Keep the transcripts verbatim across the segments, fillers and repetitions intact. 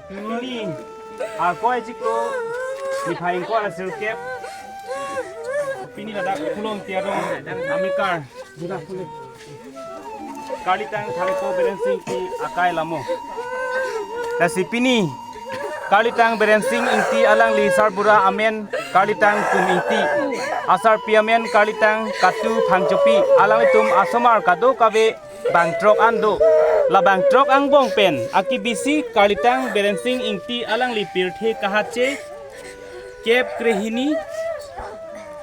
Pini Arkoi achiklo niphai ingkoi ra sirkep. Pini ladak Phulo Ingti arong amekar Karlitang Thangpo Berensing Ingti akai lamo. Lasi pini Karlitang Berensing Ingti alangli sarbura amen Karlitang Kum Ingti, asarpi amen Karlitang Katu Phangchopi, alanglitum asomar kadokave bangthrok an do. La bangthrok angbong pen akibisi Karlitang Berensing Ingti alangli pirthe kahache kep krehini,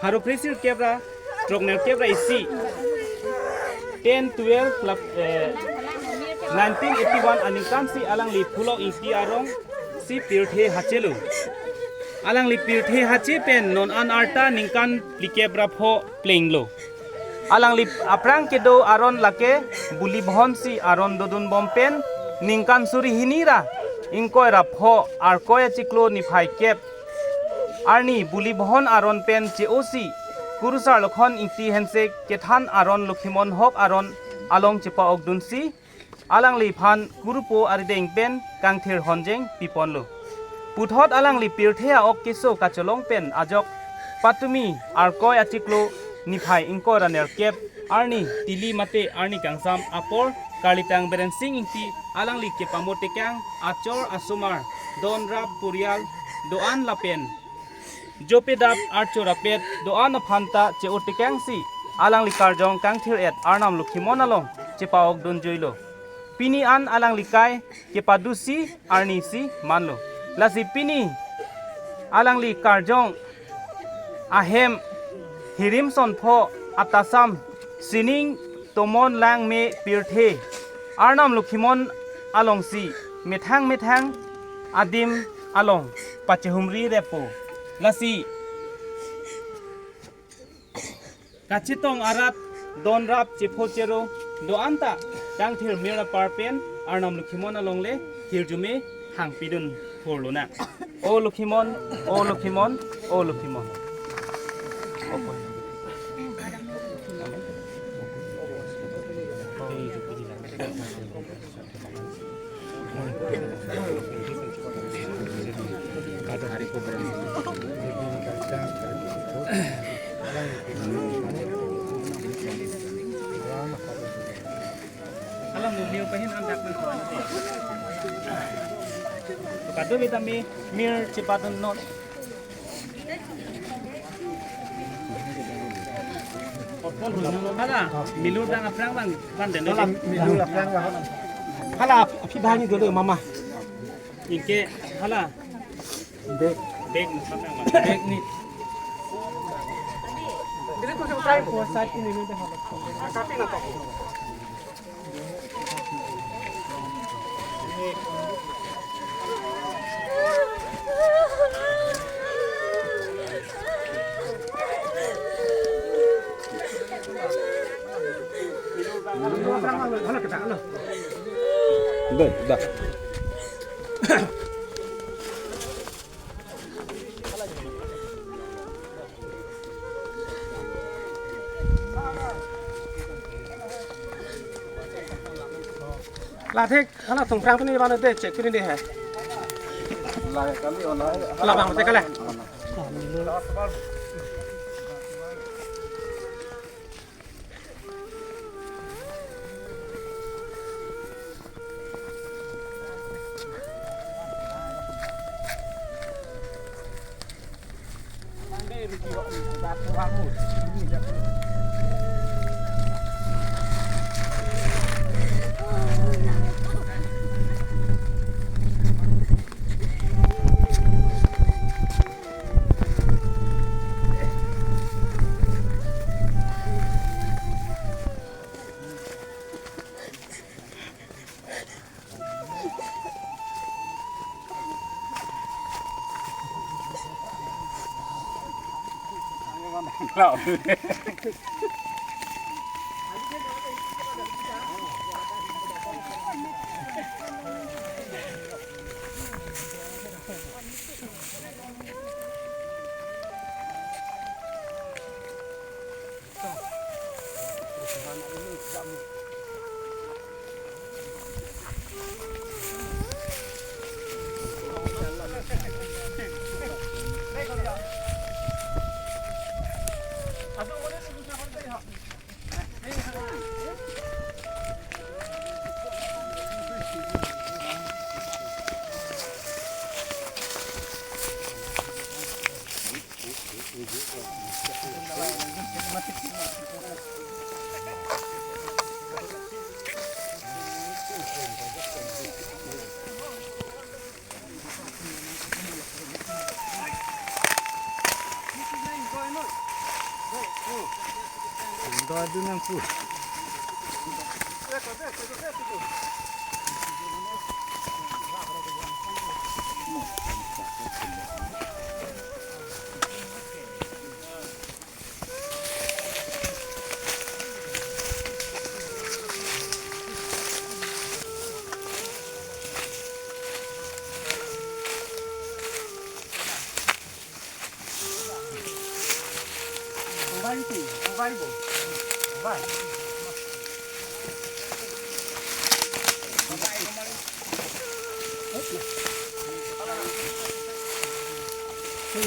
pharo kre sirkep ra throknerkep ra isi, ten twelve la, eh, nineteen eighty-one aningkan si alangli Phulo Ingti arong si pirthe hachelo. Alangli pirthe hache pen non an arta ningkan phlikep ra pho plenglo. Alangli aphrang kedo aron lake Bulibhon si aron dodunbom pen ningkan suri hini ra ingkoi ra pho Arkoi achiklo niphai kep arni Bulibhon aron pen che-o si Kurusar Lokhon Ingti Hensek kethan aron Lokhimon Hok aron along chepa-okdunsi alangliphan kurupo arideng pen kangthir honjeng piponlo. Puthot alangli pirthe a-ok keso kacholong pen ajok patumi Arkoi achiklo niphai ingkoi ra nerkep arni tili mate arni kangsam apor Karlitang Berensing Ingti alangli kepamo tekang achor asomar donrap purial do-an lapen jopedap archo rapet do-an aphan ta che-o tekangsi alangli karjong kangthir-et Arnam Lokhimon along chepa-okdunjuilo. Pini an alangli kai kepadusi arnisi manlo. Lasi pini alangli karjong ahem hirim sonpho atasam sining tomon lang me pirthe Arnam Lokhimon alongsi methang methang adim along pachehumri repo. Lasi kachetong arat donrap chepho chero do-an ta kangthir mir apar pen Arnam Lokhimon alongle hirjume hangpidun horlonang. O Lokhimon, o Lokhimon, o Lokhimon. Alam mo niyo pahin andak ng kuwan. Kado vitamin mir chepadun non. Hala, milur dang aphrang bang, bang den. Hala, milur aphrang bang. Hala, aphi bhani dolo mama. Inke, hala. Bag. Bag, bag ni. Dah, dah. Lathek, hala thungphrang pini bang de, check pini de hai. Lai kali, oh, lai. Hala bang, check kali.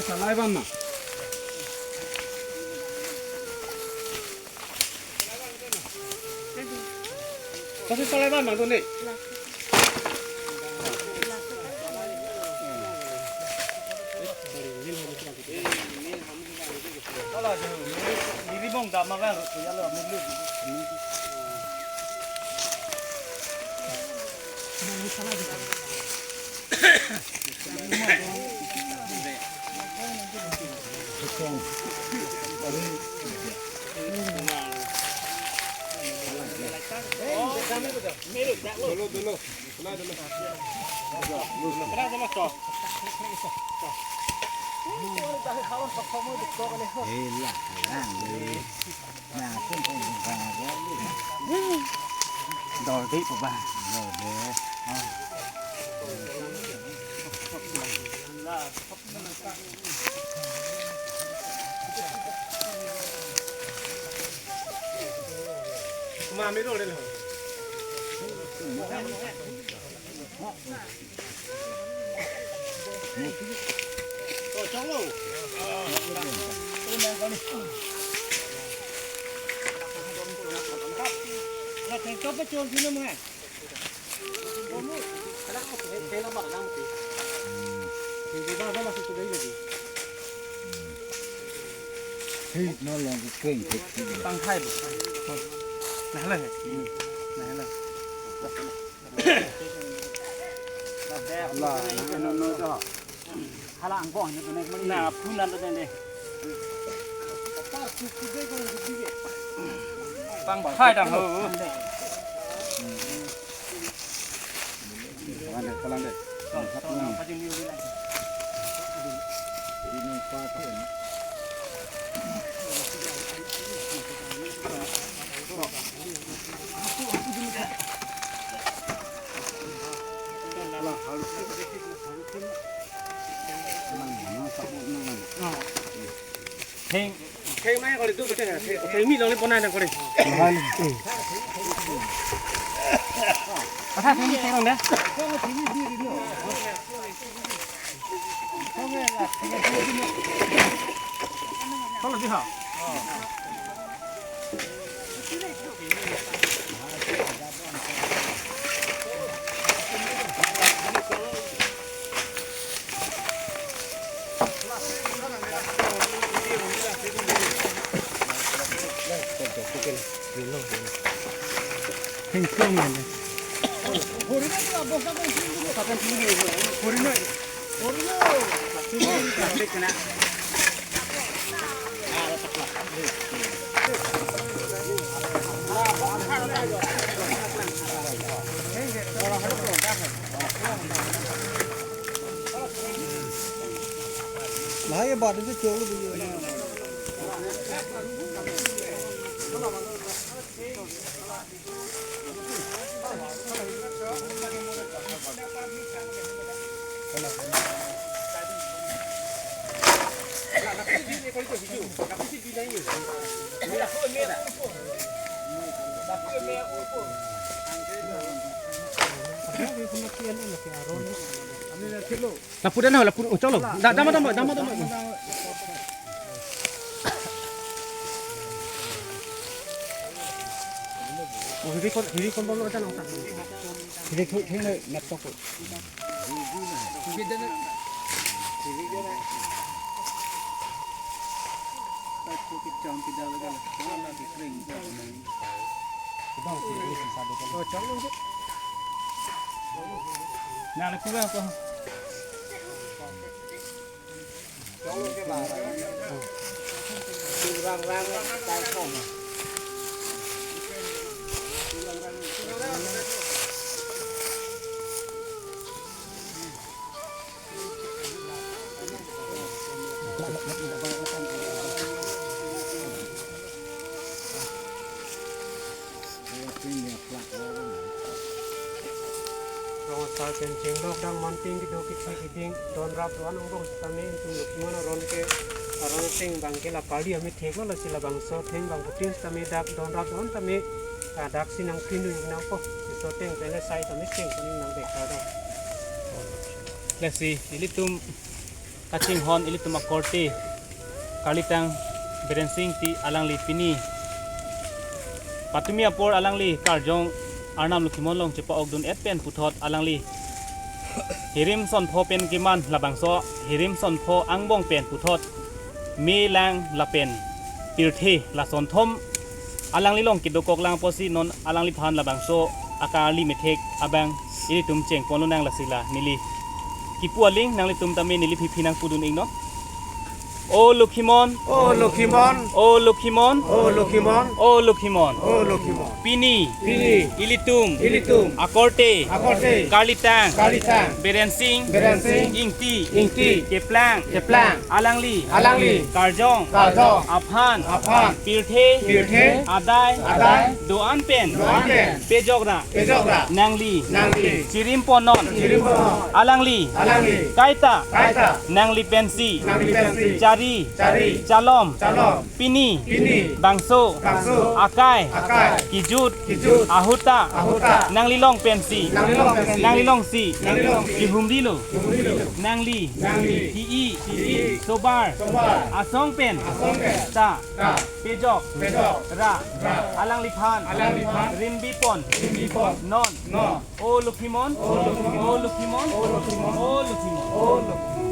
Salai ban na. Kasi salai ban mang to ni. Ala jo, diri bong dam magang ro ya lo mulu. Dolo, dolo. Dor di po ba. Dor di. Ah. Mami dor di lo. Hei, no long keng kek. Tang hai bu. Nah lah. Nah lah. La, no, no, no. Hala angbong ni tu nek mani. Na, phun nan tu nek. Pang phai dang ho. Kalang deh, kalang deh. Tong, tong, tong, pajin ni ulang. Ini pa tu. Heng. Heng mai kori tu betul ya. Heng mi long ni pona na kori. Apa heng mi terang dah? Tolo di ha. Heng song ya. Lahai bat itu cholo dulu. Lapu dan ho, lapu, oh, cholo. Da, dama, dama, dama, dama. Oh, hiri kon, hiri kon bolo aja nang. Hiri kon, hiri nang, nap tok. Rong asar pen chenglok dang monting kedo kethe keding don rap do-an angbong sitame, itum Lokhimon aron ke, aron ateng abang ke la pali amethek lo, lasi labangso atheng abang putin sitame dak don rap do-an tame, ah, dak si nangpindun nangpo, iso ateng pen le sai tame cheng kuning nang dek kado. Lasi ilitum kachinghon ilitum akorte Karlitang Berensing Ingti alangli pini patumi apor alangli karjong Arnam Lokhimon along chepa-okdun-et pen puthot alangli hirim sonpho pen keman labangso hirim sonpho angbong pen puthot me lang lapen pirthe la sonthom alangli along kedokoklang apotsi non alangliphan labangso akarli methek abang ilitum chengponlonang, lasi la neli kipu aling nanglitum tame neli phiphi nangpudun ingno. O Lokhimon. O Lokhimon. O Lokhimon. O Lokhimon. O Lokhimon. O Lokhimon. Pini. Pini. Ilitum. Ilitum. Akorte. Akorte. Karlitang. Karlitang. Berensing. Berensing. Ingti. Ingti. Keplang. Keplang. Alangli. Alangli. Karjong. Karjong. Aphan. Aphan. Pirthe. Pirthe. Adai. Adai. Do-an pen. Do-an pen. Pejok ra. Pejok ra. Nangli. Nangli. Chirim ponnon. Chirim ponnon. Alangli. Alangli. Kaita. Kaita. Nangli pensi. Nangli pensi. Chari. Chari. Chalom. Chalom. Pini. Pini. Bangso. Bangso. Akai. Akai. Kijut. Kijut. Ahut ta. Ahut ta. Nangli along pensi. Nangli along pensi. Nangli alongsi. Nangli alongsi. Kihumri lo. Kihumri lo. Nangli. Nangli. Ki-i. Ki-i. Sobar. Sobar. Asong pen. Asong pen. Ta. Ta. Pejok. Pejok. Ra. Ra. Alangliphan. Alangliphan. Rimbi pon. Rimbi pon. Non. Non. O Lokhimon. O Lokhimon. O Lokhimon. O Lokhimon. O Lokhimon.